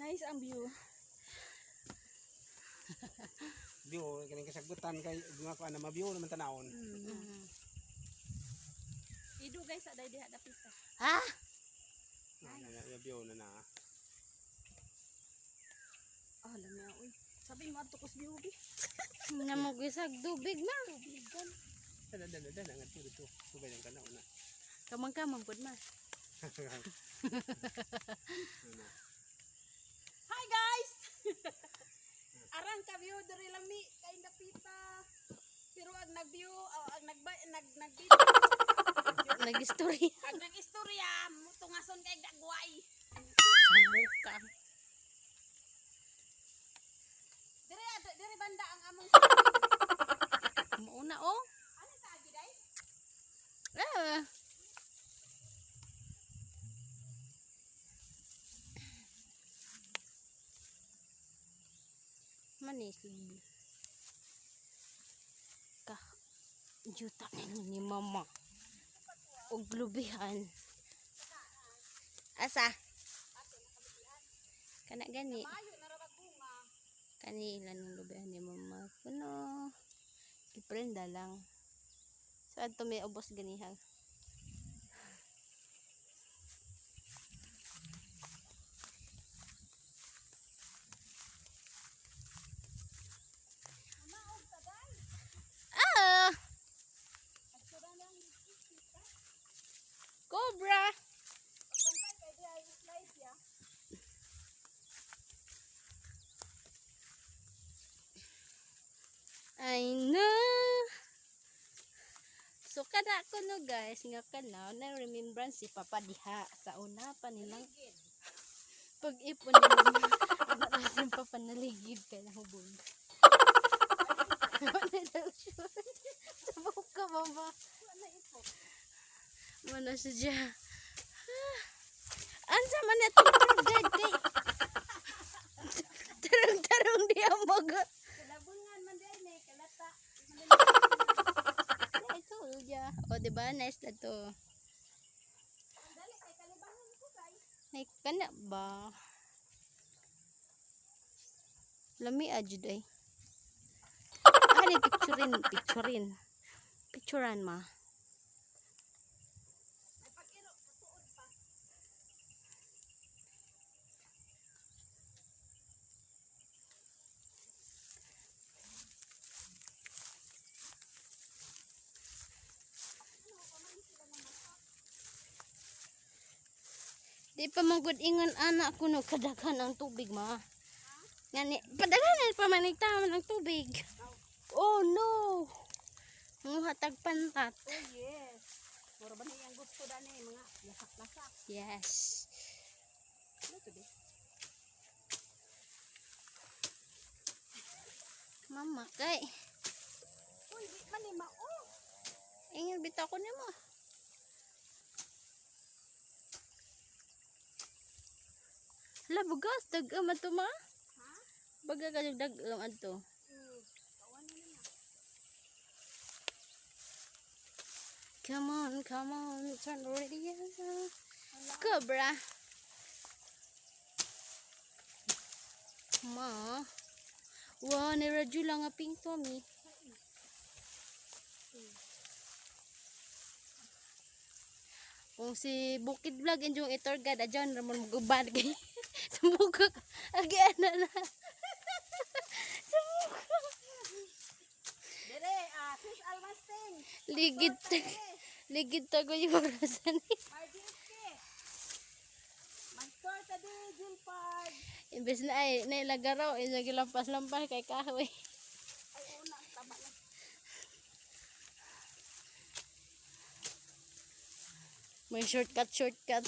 Nice ang view. View kaning kasagbutan kay mga kuan na ma-view naman tanawon. Ido guys, aday diha dapit ta. Ha? Na na na view na na. Ah, lami oy. Sabi mo adto kos view bi. Namugisag tubig ma. Tubigan. Dala dala dala nga dito. Subay lang kana una. Kamang-kamang pud ma. Ano. Hi guys. Arang ka view diri lami kay dapita. Pero ang nag-view, oh, ang nagba nag nag Nag-story ang nag-istorya, tungason kay dagway. sa muka. Diri diri banda ang among Mauna oh. Ano sa agi day? Ah. Manis ka juta ni mama og lubihan asa kana gani Mayo na ra bunga. kani ilan ng lubihan ni mama kuno iprenda lang so adto may ubos ganiha. Ah! Cobra! Pagpantay kay di ay slide ya. I know. So kada ko no guys, nga kana na remembrance si Papa diha sa una pa nilang pag-ipon ni mama. Ang si Papa naligid kay nahubog. Wala daw siya. Sabog ka, mama. Wala siya dya. Ansa man na itong tour guide kay tarong-tarong di ang maga. Kalabungan man di ay may kalata. Ito, ya. O, di ba? Nice na to. Dali kay kalibangan ko kay. Ay, kana ba? Lami adjud ay. Ah, ni picturein, picturein. Picturean ma. Ay pag-iro tuod pa. Di pa man gud ingon anak kuno kadaghan ang tubig ma. Ngani, padaghan pa man taman ang tubig. Oh no. Muhatag pantat. Oh yes. Mura ba ni ang gusto dani mga lasak-lasak. Yes. Ano to di? Mama kay. Uy, di man ni mao. Ingon bitaw ko nimo. Hala, bugas. Dag-am ato, ma. Ha? Baga ka dag-am ato. Kawan ni na. Come on, come on. Turn the radio. Cobra. Ma. Wow, ni radyo lang nga pink Tommy. Kung si Bukid Vlog injong itorgad adyan ramon muguban kay sumuka agi ana na. Sumuka. Dire, ah, sis Almasting. Ligid ligid tago yung orasan ni. RDSK. Mag-store ta di, Jill Park. Imbes na ay nailagaraw ay nagilampas-lampas kay kahoy. Ay, una, tama na. May shortcut shortcut.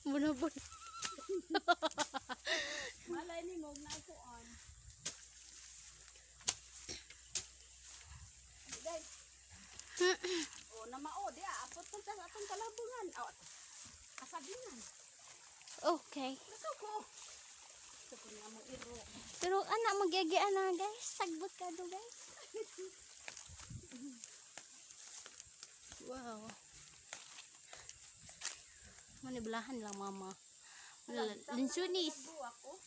Muna po. Malay ni mo na kuan. Day. Oh, na mao di ah, apot punta sa atong kalabungan. Aw, ato. Kasagingan. Okay. Nakaw ko. Sa ko nga mo iro. Pero anak magyagi ana guys, sagbot ka do guys. Wow. Maniblahan lang, mama. Linsunis. Buwak oh.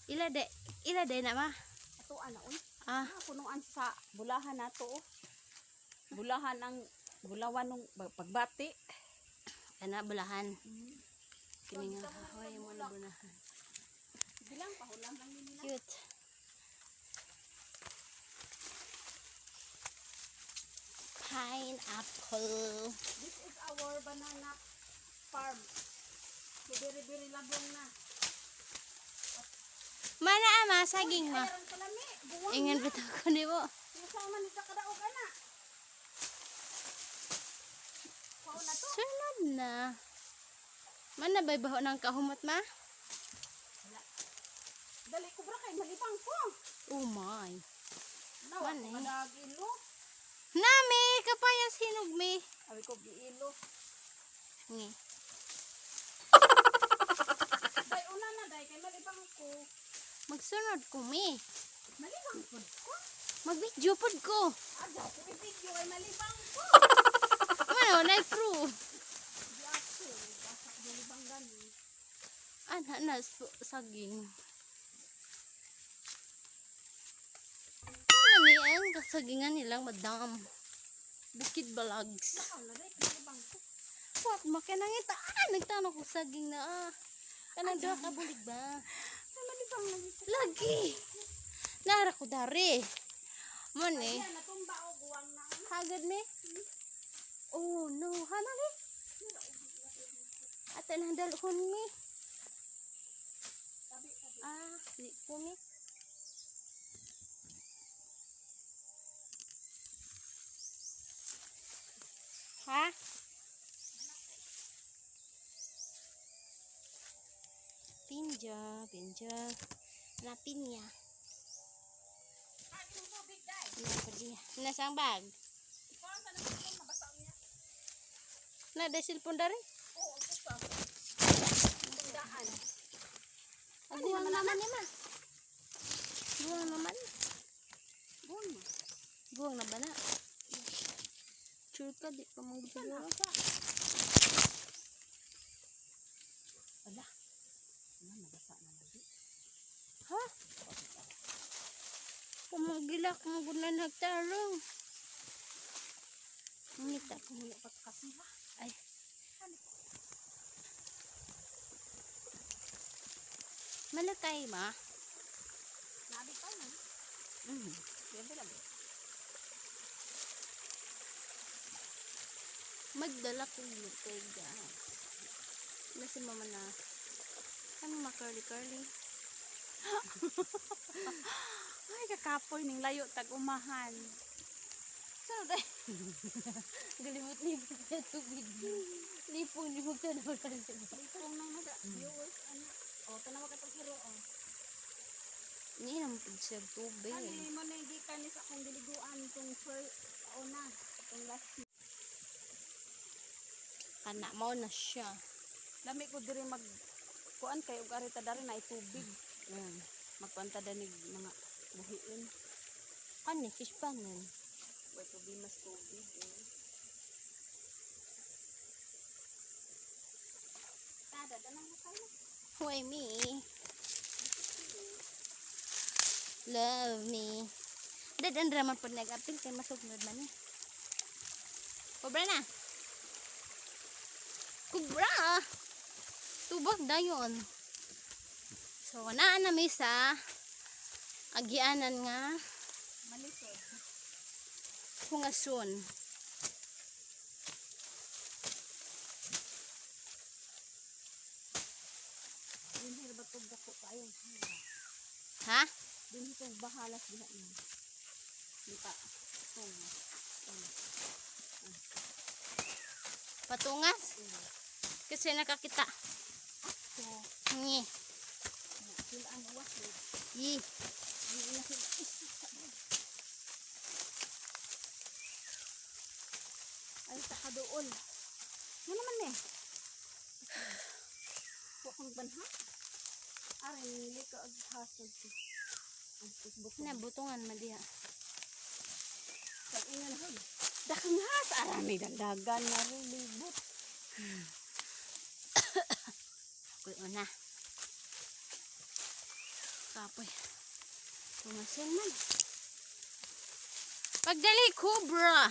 Ila de, ila de na ma. Ato ana oy. Ah, Ah, punuan sa bulahan nato oh. Bulahan ang bulawan nung pagbati. Kana bulahan. Kini nga hoy mo na bulahan. Bilang pahulam lang nila. Cute. Pineapple. This is our banana farm. So very very labong na. Mana ama saging ma. Ay, aron kalami. Buwang. Ingan bitaw ko nimo. Nasama ni sa kadaog ana. Kuha na to. Sunod na. Mana bay baho ng kahumot ma? Dali ko bra kay malibang ko. Oh my. Nawa Man, ko eh. kadag ilo. Nami kapayas hinog mi. Abi ko giilo. Ngi. Day una na day kay malibang ko. Magsunod ko mi. Malibang pud ko. Magbidyo pud ko. Aga ko i-video kay malibang ko. Ano na proof. Di ako basta ko malibang gani. Ana na saging. Ano ni ang kasagingan nilang madam. Bukid Balags. Nakaw na day kay malibang ko. What makinangita? Ah, nagtano ko saging na ah. Kanang duha ka bulig ba? Ay malibang lagi ko. Lagi. Nara ko dari. Mon eh. Ayan natumba og guwang na. Hagad me. Oh no, hanali. Ate nang dalhon mi. Tabi tabi. Ah, di ko mi. Ha? Pinja, pinja. Na pinya. Ay, yung tubig day. Na pa diya. Nasa ang bag. Kuha sa nang mabasa niya. Na da cellphone dari. Oo, ito. Tundaan. Aguang naman ni ma. Guwang naman. Buwang na. Guwang na ba na? Sure ka, di pa mong siguro. Ala. Ano, nabasa na lagi. Ha? Pumagilak mo gud na nagtarong. Ngita ko. Wala pa kasi ha. Ay. Malakay ma. Nabi pa na. Gabi lagi. Magdala ko kay guys. Na si mama na. Ano ma curly curly? Ay, kakapoy ning layo tag umahan. Sano day? Galimot-limot na tubig. Lipong-limot na naman. Lipong nang naga viewers ano. Oh, tanawa ka tong hero oh. Hindi naman pud siya tubig. Ani mo na gikan ni sa akong diliguan tong first una, tong last. Kana mao na siya. Lami ko diri mag kuan kay og ari ta dari na tubig. Magkuan ta dani mga buhiin. Kani fish panon. Way tubig mas tubig. Eh. Tada danang na kayo. Why me? Love me. Dad, andra man pud nag-apil kay masugnod man eh. Kubra na. Kubra! Tubag dayon. So, naa na mi sa agianan nga Malisod. hungason. Dinhi ba tug dako kayo? Ha? Dinhi tug bahalas diha ni. Di pa. Tung. Patungas? Kasi nakakita. So, Ngi. sila ang uwas eh. Yi. Ang ina sila. Ay, sa kadool. Ano naman eh? Wa kong banha. Aray, nili ko ag hasod ko. Ang tusbok. Na butungan man diha. Pag ingon hoy. Dakang has arami dandagan na libot. Ako'y una. Kapoy. Tungasin man. Pagdali, cobra!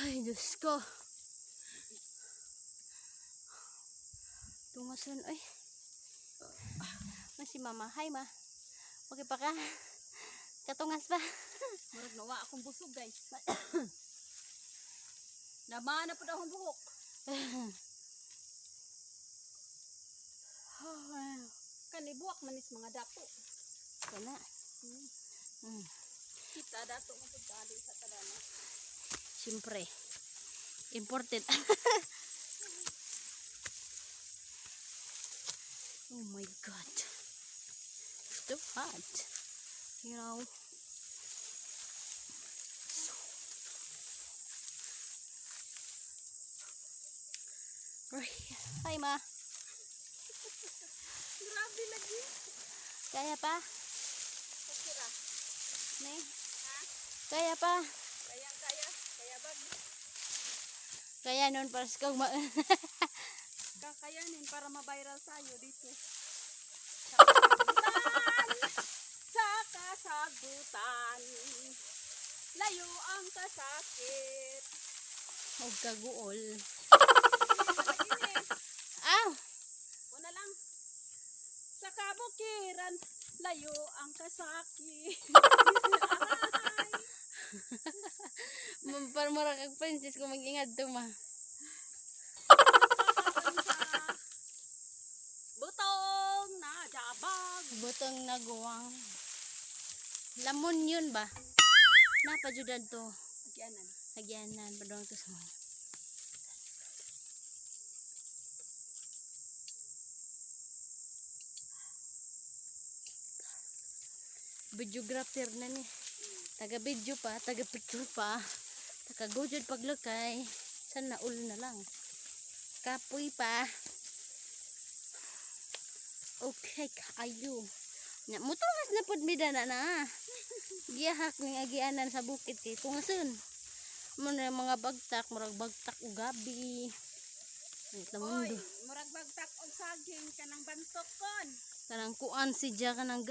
Ay, Diyos ko. Tungasan, ay. Ma si mama. Hi, ma. Okay pa ka? Katungas pa. Murag nawa akong busog, guys. Naman na pud akong buhok. Kani buwak manis mga dato. Wala. Kita dato mo pud dali sa kadana. Siyempre. Important. Oh my God. It's too hot. You know. Right. Hi, ma. Grabe lagi. Kaya pa? Okay ra. Ne? Kaya pa? Kaya kaya, kaya bag. Kaya noon para sa kang ma- Kakayanin para ma-viral tayo dito. Sa kasagutan, sa kasagutan, layo ang kasakit. Og kaguol. Lagi ni. Aw! Una lang. Sa kabukiran, layo ang kasakit. Ay, Para mura kag princess kung mag-ingad to ma. Butong na jabag. Butong naguwang. Lamon yun ba? Napajudan to. Agyanan. Agyanan. Padung to sa mga. Videographer na ni. Taga video pa, taga picture pa. Taga gujud paglukay. Sana ulo na lang. Kapoy pa. Okay, kaayo. Nya mutungas na pud mi dana na. Giyahak ning agianan sa bukid kay tungason. Mo na mga bagtak, murag bagtak og gabi. Ay, Oy, mundo. murag bagtak og saging kanang bantok kon. Kanang kuan si Jack kanang